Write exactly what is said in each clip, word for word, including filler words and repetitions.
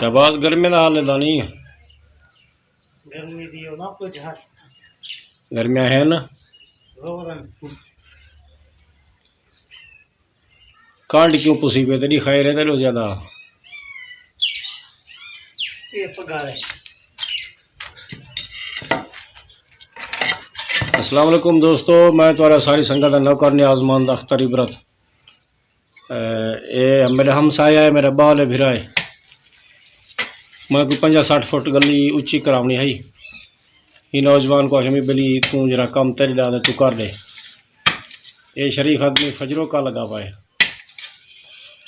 شہباز، گرمی دا حال ہے دانی؟ گرمی دی او نہ پچھ ہٹ۔ گرمیاں ہیں نا؟ رو رن۔ کانڈ کیوں پسی پے؟ تیری خیر ہے تیرے زیادہ؟ یہ پگار ہے۔ السلام علیکم دوستو، میں تمہارا ساری سنگت دا نوکر نیاز مند اختر عبرت۔ اے، اے میرا ہمسایہ ہے، میرا بال ہے، بھرا ہے۔ میں کوئی پنجاہ سٹھ فٹ گلی اچی کراونی ہے۔ یہ نوجوان کو آخیا، "میں بلی، توں جرا کم تیرے لا دے، تو کر دے۔" اے شریف آدمی فجروں کا لگا پائے،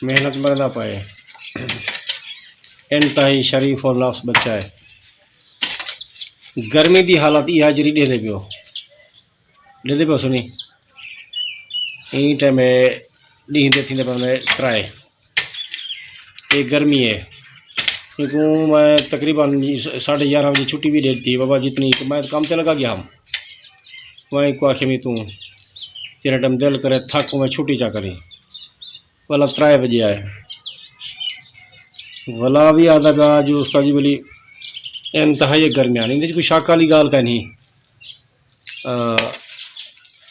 محنت مردا پائے، انتہائی شریف اور نفس بچہ ہے۔ گرمی دی حالت یہ جڑی ڈے دے پیو۔ ݙیندے پئے سنی۔ ایں ٹائم اے ݙینہہ دے تھیندے پئے نے ترائے۔ اے گرمی ہے۔ کیونکہ میں تقریباً ساڑھے یارہ بجے چھٹی بھی دے ݙتی بابا جتنی کہ میں کم تے لگا ڳیا ہم۔ میں کو آکھے میں توں جیڑھا ٹائم دل کرے تھک میں چھٹی چا کریں۔ ولا ترائے بجے آئے۔ ولا بھی آہدا پیا جو استاد جی بلی انتہائی گرمیاں، ایندے وچ کوئی شک والی ڳالھ کائنی۔ آ،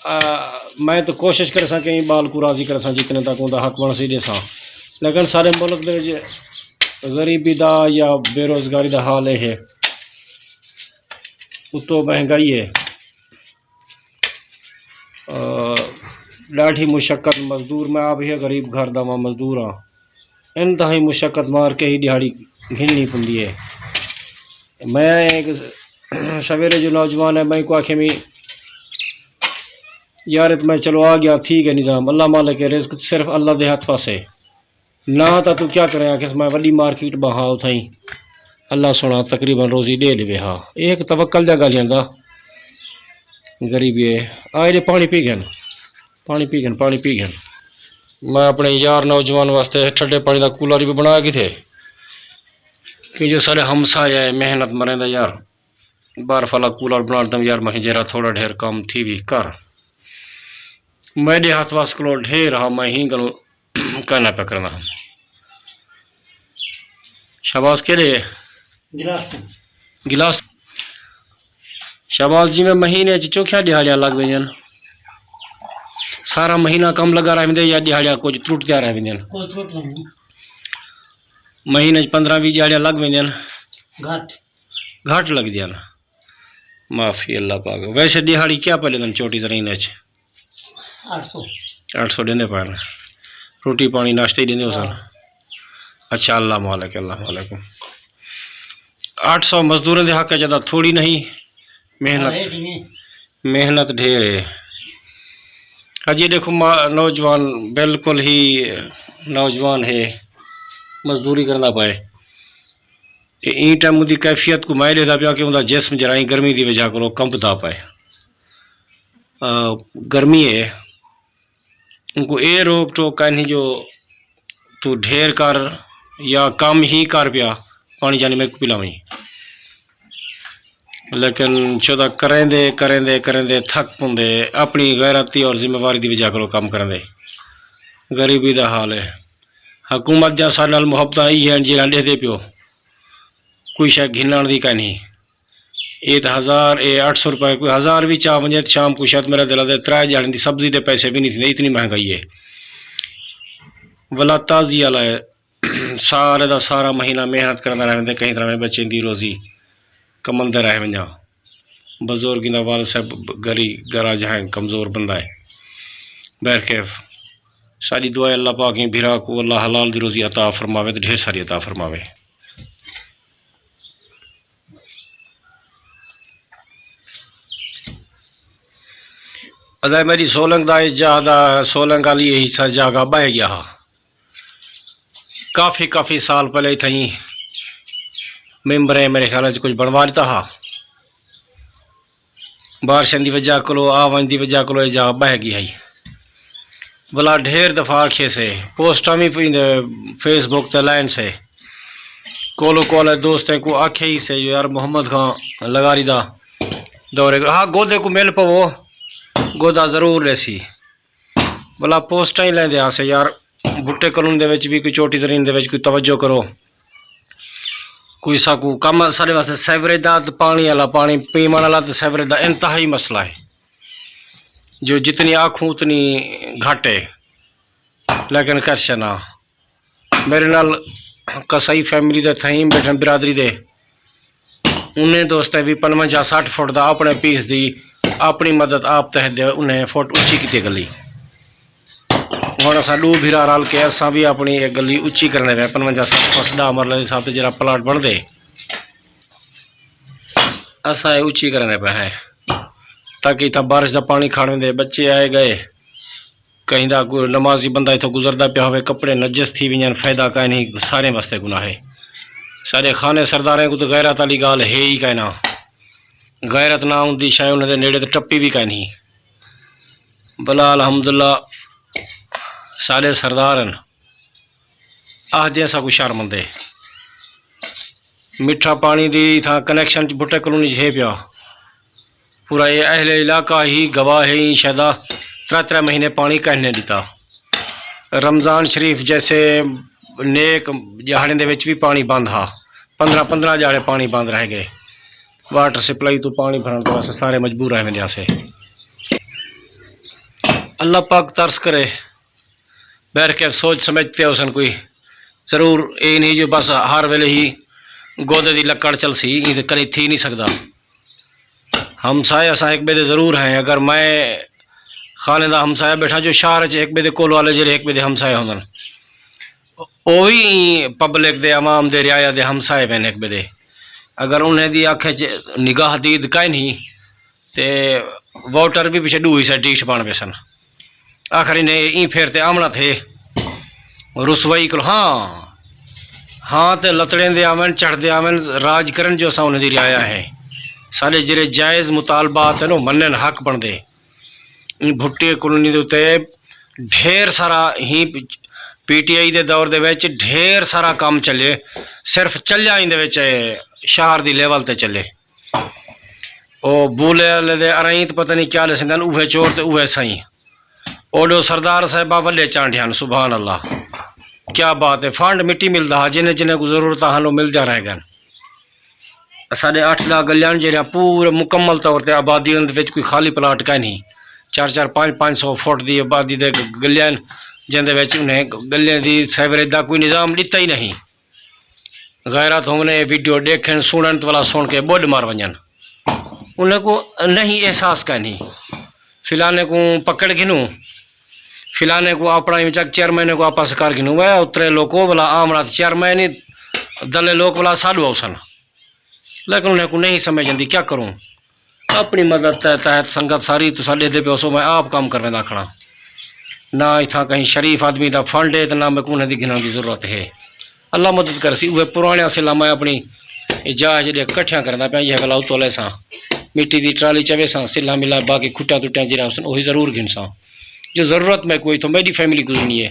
آ، میں تو کوشش کرساں کہ ایں ٻال کوں راضی کرساں، جتنے تک اوندا حق بݨسی ݙیساں، لیکن سارے ملک دے وچ غریبی دا یا بے روزگاری دا حال اے ہے، اتوں مہنگائی ہے، آ، ݙاڈھی مشقت، مزدور، میں آپ ہی غریب گھر دا ماں مزدور ہاں، انتہائی مشقت مار کے ہی ݙیہاڑی گھنݨی پوندی ہے۔ میں ایک سویرے جو نوجوان ہے، میں کو آکھے میں یار، ات میں چلو آ ڳیا، تھی ڳیا نظام، اللہ مالک ہے، رزق صرف اللہ دے ہتھ پاسے۔ نہ تاں توں کیا کریں، آکھیس میں وݙی مارکیٹ ٻاہا اتھائیں، اللہ سوہݨا تقریباً روزی ݙے ݙیوے ہا۔ اے ہک توکل دا ڳالھیاں دا غریبی ہے۔ آئے ݙے پاݨی پی ڳن، پاݨی پی ڳن، پاݨی پی ڳن۔ میں اپݨے یار نوجوان واسطے ٹھڈے پاݨی دا کولر بھی بݨایا کیتے، کہ جو ساݙے ہمسایہ ہے، محنت مریندا یار، بار فلا کولر بݨا ݙتم یار، میں جیڑھا تھوڑا ڈھیر کم تھی وی کر۔ میݙے ہتھ وس کولو ڈھیر ہا، میں ہی گلوں کائنا پیا کریندا ہم۔ شہباز کیڑھے؟ گلاس۔ گلاس۔ شہباز جی، میں مہینے چ چوکھیاں ݙیہاڑیاں لڳ ویندین؟ سارا مہینہ کم لڳا رہ ویندے یا ݙیہاڑیاں کجھ ترٹدیاں رہ ویندین؟ کوئی ترٹ نہیں۔ مہینے چ پندرہ ویہہ ݙیہاڑیاں لڳ ویندین؟ گھٹ۔ گھٹ لڳدیاں نا۔ معافی اللہ پاک۔ ویسے ݙیہاڑی کیا پئے ݙیندن چوٹی زرین اچ؟ اٹھ سو۔ اٹھ سو ݙیندے پئے نا۔ روٹی پاݨی ناشتہ ہی ݙیندے ہوسن؟ ہاں۔ اچھا، اللہ مالک، اللہ مالک۔ اٹھ سو مزدوراں دے حق اچ ادا تھوڑی نہیں۔ محنت، ہاں، ہے جی۔ محنت ڈھیر ہے۔ اڄ یہ ݙیکھو ما-، نوجوان بالکل ہی نوجوان ہے، مزدوری کرݨا پئے۔ تے ایں ٹائم اوندی کیفیت کوں میں ݙیہدا پیا کہ اوندا جسم جرائیں گرمی دی وجہ کولوں کمبدا پئے۔ آ، گرمی ہے، اونکوں اے روک ٹوک کائنی جو توں ڈھیر کر یا کم ہی کر پیا، پاݨی جانی میکوں پلاویں۔ لیکن چودا کریندے، کریندے، کریندے تھک پوندے، اپݨی غیرتی اور ذمہ واری دی وجہ کولوں کم کریندے۔ غریبی دا حال ہے۔ حکومت دیاں ساݙے نال محبتاں ای ہن جیڑھاں ݙیہدے پیو۔ کوئی شے گھنݨ دی کائنی۔ اے تاں ہزار، اے اٹھ سو روپے، کوئی ہزار وی چا ونڄے تاں شام کوں شاید میرا دل آہدے ترائے ݙیہاڑیں دی سبزی دے پیسے وی نہیں تھیندے، اتنی مہنگائی ہے۔ ولا تازی والا ہے، سارے دا سارا مہینہ محنت کردا رہ ویندے، کہیں طرح میں بچیں دی روزی کمندے رہ ونڄاں۔ بزرگ ایندا والد صاحب گری گرا جہاں کمزور بندہ ہے۔ بہرکیف ساݙی دعا ہے اللہ پاک ایں بھرا کوں اللہ حلال دی روزی عطا فرماوے تے ڈھیر ساری عطا فرماوے۔ ادا میری سولنگ دا اے جاہ دا، سولنگ والی اے حصہ جاگا بہہ ڳیا ہا۔ کافی، کافی سال پہلے اتھائیں ممبریں میرے خیال اچ کچھ بݨوا ݙتا ہا۔ بارشاں دی وجہ کولو، آ ونڄ دی وجہ کولو اے جاہ بہہ ڳئی ہئی۔ ولا ڈھیر دفعہ آکھیے سے، پوسٹاں وی پہ-، فیس بک تے لائن سے۔ کولو کولے دوستیں کوں آکھے ہی سے جو یار محمد خان لغاری دا دورے، ہاں، گودے کوں مل پوو، گودا ضرور ݙیسی۔ ولا پوسٹاں ہی لیندے ہاسے یار، بھٹے کالونی دے وچ وی کوئی چوٹی زرین دے وچ کوئی توجہ کرو۔ کوئی ساکوں کم ساݙے واسطے سیوریج دا تے پاݨی والا، پاݨی پیوݨ والا تے سیوریج دا انتہائی مسئلہ ہے، جو جتنی آکھوں اتنی گھٹ ہے۔ لیکن خیر شے نہ، میرے نال قصائی فیملی دے تھئیں ٻیٹھن، برادری دے، انہیں دوستیں بھی پنجونجاہ سٹھ فٹ دا اپݨے پیس دی اپݨی مدد آپ تحت دے انہیں فٹ اچی کیتی گلی۔ ہݨ اساں ݙو بھرا رل کے اساں بھی اپݨی ایہ گلی اچی کرݨے پئے، پنجونجاہ سٹھ فٹ ݙاہ مرلے دے حساب تے جیڑھا پلاٹ بݨدے، اساں ایہ اچی کرݨے پئے ہیں، تاکہ اتھاں بارش دا پاݨی کھڑ ویندے، بچے آئے ڳئے، کہیں دا کوئی نمازی بندہ اتھوں گزردا پیا ہووے، کپڑے نجس تھی ونڄن، فائدہ کائنی، ساریں واسطے گناہ ہے۔ ساݙے خانے سرداریں کوں تاں غیرت والی ڳالھ ہے ہی کائنا۔ غیرت ناں دی شے انہاں دے نیڑے تے ٹپی وی کائنی۔ بلا الحمدللہ ساݙے سردار ہن، آہدے اساکوں شرم آندے۔ مٹھا پاݨی دی تھاں کنیکشن بھٹہ کالونی چ ہے پیا۔ پورا اے اہل علاقہ ہی گواہ ہے، ایں شے دا ترے ترے مہینے پاݨی کہیں نے ݙتا۔ رمضان شریف جیسے نیک ݙیہاڑیں دے وچ وی پاݨی بند ہا، پندرہ پندرہ ݙیہاڑے پاݨی بند رہ ڳئے۔ واٹر سپلائی توں پاݨی بھرݨ تے اساں سارے مجبور رہ ویندے ہاسے۔ اللہ پاک ترس کرے۔ بہر کے سوچ سمجھ تے ہوسن کوئی۔ ضرور اے نہیں جو بس ہر ویلے ہی گودے دی لکڑ چلسی، ایں تے کدی تھی نہیں سڳدا۔ ہمسائے اساں ہک ٻئے دے ضرور ہیں۔ اگر میں خانے دا ہمسایہ ٻیٹھاں جو شہر اچ ہک ٻئے دے کول والے جیڑھے ہک ٻئے دے ہمسائے ہوندن، او وی ایں پبلک دے، عوام دے، رعایا دے ہمسائے وین ہک ٻئے دے۔ اگر انہیں دی اکھ اچ نگاہ دید کائنی تے ووٹر وی پچھے ݙو حصے ڈیٹھ بݨ ویسن۔ آخر انہیں ایں پھیر تے آوݨا تھے۔ رسوائی کول، ہاں، ہاں تے لتڑیندے آون، چڑھدے آون، راج کرن جو اساں انہیں دی رعایا ہیں۔ ساݙے جیڑھے جائز مطالبات ہن، او منن، حق بݨدے۔ ایں بھٹی کالونی دے اتے ڈھیر سارا ہی پی ٹی آئی دے دور دے وچ ڈھیر سارا کم چلے، صرف چلیا ایندے وچ اے شہر دی لیول تے چلے۔ او بولے والے دے ارائیں تے پتہ نہیں کیا ݙسیندن، اوہے چور تے اوہے سئیں۔ اوݙو سردار صاحبہ وݙے چانڈھے ہن، سبحان اللہ۔ کیا بات ہے، فنڈ مٹی ملدا ہا، جنہیں جنہیں کوں ضرورتاں ہن، او ملدیاں رہ ڳئن۔ اساݙے اٹھ ݙاہ گلیاں ہن، جیڑھیاں پورے مکمل طور تے آبادی ہن، وچ کوئی خالی پلاٹ کائنی۔ چار چار، پنج پنج سو فٹ دی آبادی دے گلیاں ہن، جیندے وچ انہیں گلیاں دی سیوریج دا کوئی نظام ݙتا ہی نہیں۔ غیرت ہووݨے، ویڈیو ݙیکھن، سݨن تے ولا سݨ کے ٻݙ مار ونڄن۔ انہیں کوں نہیں احساس کائنی۔ فلانے کوں پکڑ گھنوں، فلانے کوں اپݨا ہی چک چیئرمین کوں آپس کر گھنوں۔ وے اترے لوکو، ولا آوݨا تے چیئرمین ہی، دلے لوک ولا ساݙو آوسن۔ لیکن انہیں کوں نہیں سمجھ آندی، کیا کروں؟ اپݨی مدد دے تحت سنگت ساری تساں ݙیہدے پئے ہوسو، میں آپ کم کرویندا کھڑاں۔ نہ اتھاں کہیں شریف آدمی دا فنڈ ہے تے نہ میکوں انہیں دی گھنݨ دی ضرورت ہے۔ اللہ مدد کرسی۔ اوہے پراݨیاں سلھاں میں اپݨی اے جاہ جیڑھے کٹھیاں کریندا پیاں، ایہا ولا اتوں لیساں، مٹی دی ٹرالی چویساں، سلھاں ملا، باقی کھٹاں تٹیاں جیڑھیاں ہوسن، اوہی ضرور گھنساں۔ جو ضرورت میکوں اتھوں میݙی فیملی گزرنی ہے۔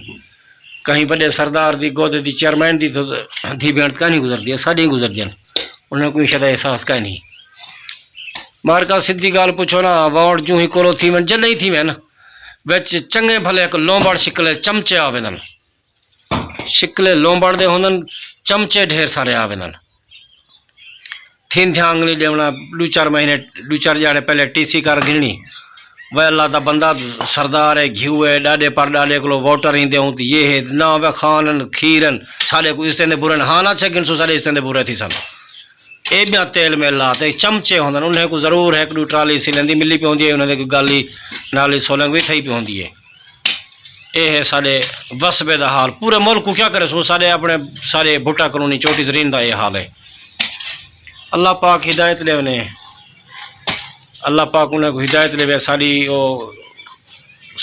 کہیں وݙے سردار دی، گودے دی، چیئرمین دی تاں دھی بھیݨ کائنی گزردی، ساݙیاں گزردیاں۔ انہیں کوں شاید احساس کائنی۔ مارکا سدھی ڳالھ پچھو نا، ووٹ جوں ہی کولو تھیون، جݙاں ہی تھیون، وچ چنڳے بھلے ہک لومبڑ شکلے چمچے آ ویندن۔ شکلے لومبڑ دے ہوندن، چمچے ڈھیر سارے آ ویندن۔ تھیندیاں انگلی ݙیوݨا، ݙو چار مہینے، ݙو چار ݙیہاڑے پہلے ٹی سی کر گھنݨی۔ وے اللہ دا بندہ، سردار ہے، گھیو ہے، ݙاݙے پر ݙاݙے کولو ووٹر ایندے ہوں تے یہ ہے، نہ وے خان ہن، کھیر ہن، ساݙے کوں عزتیں دے بھرے ہن، ہاں نہ چھے گھنسوں، ساݙے عزتیں دے بھرے تھیسن۔ اے ٻیاں تیل میل لا تے چمچے ہوندن، انہیں کوں ضرور ہک ݙو ٹرالی سلھیں دی ملی پئی ہوندی ہے، انہیں دی کوئی ڳالھی نالی سولنگ وی تھئی پئی ہوندی ہے۔ اے ہے ساݙے وسبے دا حال۔ پورے ملک کوں کیا کریسوں، ساݙے اپݨے سارے بھٹہ کالونی چوٹی زرین دا اے حال ہے۔ اللہ پاک ہدایت ݙیونے، اللہ پاک انہیں کوں ہدایت ݙیوے، ساݙی او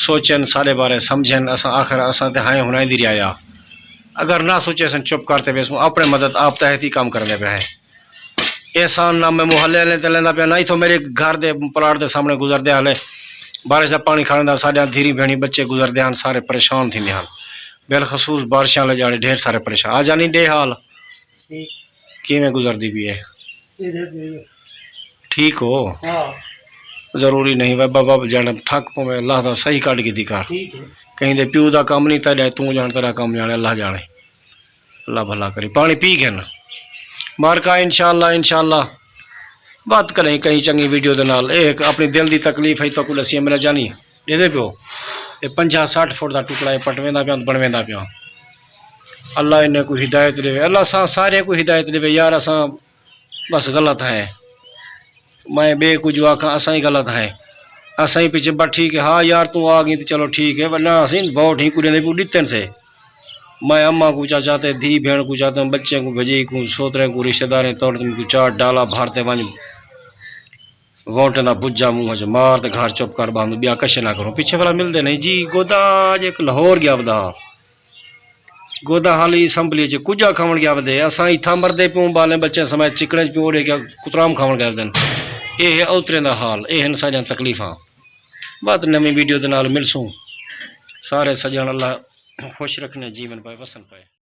سوچن، ساݙے بارے سمجھن، اساں آخر اساں تے ہائیں ہنائیں دی رعایا۔ اگر نہ سوچیسن چپ کر تے ویسوں، اپݨے مدد آپ تحت ہی کم کریندے پئے ہیں۔ احسان نہ میں محلے آلیں تے لیندا پیاں، نہ اتھوں میݙے گھر دے پلاٹ دے سامݨے گزردے ہالے، بارش دا پاݨی کھڑدا، ساݙیاں دھیریں بھیݨیں ٻچے گزردے ہن، سارے پریشان تھیندے ہن۔ بالخصوص بارشاں آلے ݙیہاڑے ڈھیر سارے پریشان۔ آ جانی ݙے حال؟ ٹھیک۔ کیویں گزردی پئی ہے؟ ٹھیک ہو؟ ہاں۔ ضروری نہیں وے بابا جاݨ تھک پوے، اللہ دا صحیح کڈھ گھدی کر۔ ٹھیک ہے۔ کہیں دے پیو دا کم نہیں تیݙا، توں جاݨ تیݙا کم جاݨے، اللہ جاݨے۔ اللہ بھلا کرے۔ پاݨی پی گھن۔ مارکا انشاءاللہ، انشاءاللہ، بات کریں کہیں چنگی ویڈیو دے نال۔ اے ہک اپݨی دل دی تکلیف ہے، تہاکوں ݙسی میرا جانی، ݙیہدے پیو۔ اے پنجاہ سٹھ فٹ دا ٹکڑا ہے، پٹویندا پیاں، بݨویندا پیاں۔ اللہ انہیں کوں ہدایت ݙیوے، اللہ ساں سارے کوں ہدایت ݙیوے۔ یار، اساں بس غلط ہیں، میں ٻئے کوں جو آکھاں، اساں ہی غلط ہیں۔ اساں ہی پچھے بس ٹھیک ہے، ہا یار، توں آ ڳئیں تے چلو ٹھیک ہے، ورنہ اسیں بہوں ٹھیں کوں ݙیندے پیوں، ݙتے سے۔ میں اماں کوں چاچا تے دھی بھیݨ کوں چاچا، بچیاں کوں بھڄائی کوں، سوتریں کوں، رشتہ داریں طور تے میکوں چار ڈالا بھر تے ونڄ ووٹیں دا بجا منہ اچ مار تے گھر چپ کر ٻہندوں، ٻیا کشے نہ کروں۔ پچھے والا ملدے نہیں جی، گودا اڄ ہک لاہور ڳیا ودا۔ گودا حالی اسمبلی اچ کجا کھاوݨ ڳیا ودے، اساں اتھاں مردے پیوں، ٻالیں ٻچیں سمیت چکڑیں اچ پیوں، اوݙے کیا کترام کھاوݨ ڳئے ودن۔ اے ہے اوتریں دا حال، اے ہن ساݙیاں تکلیفاں۔ بعد نویں ویڈیو دے نال ملسوں۔ سارے سڄݨ اللہ خوش رکھنے، جیون پائے وسن پائے۔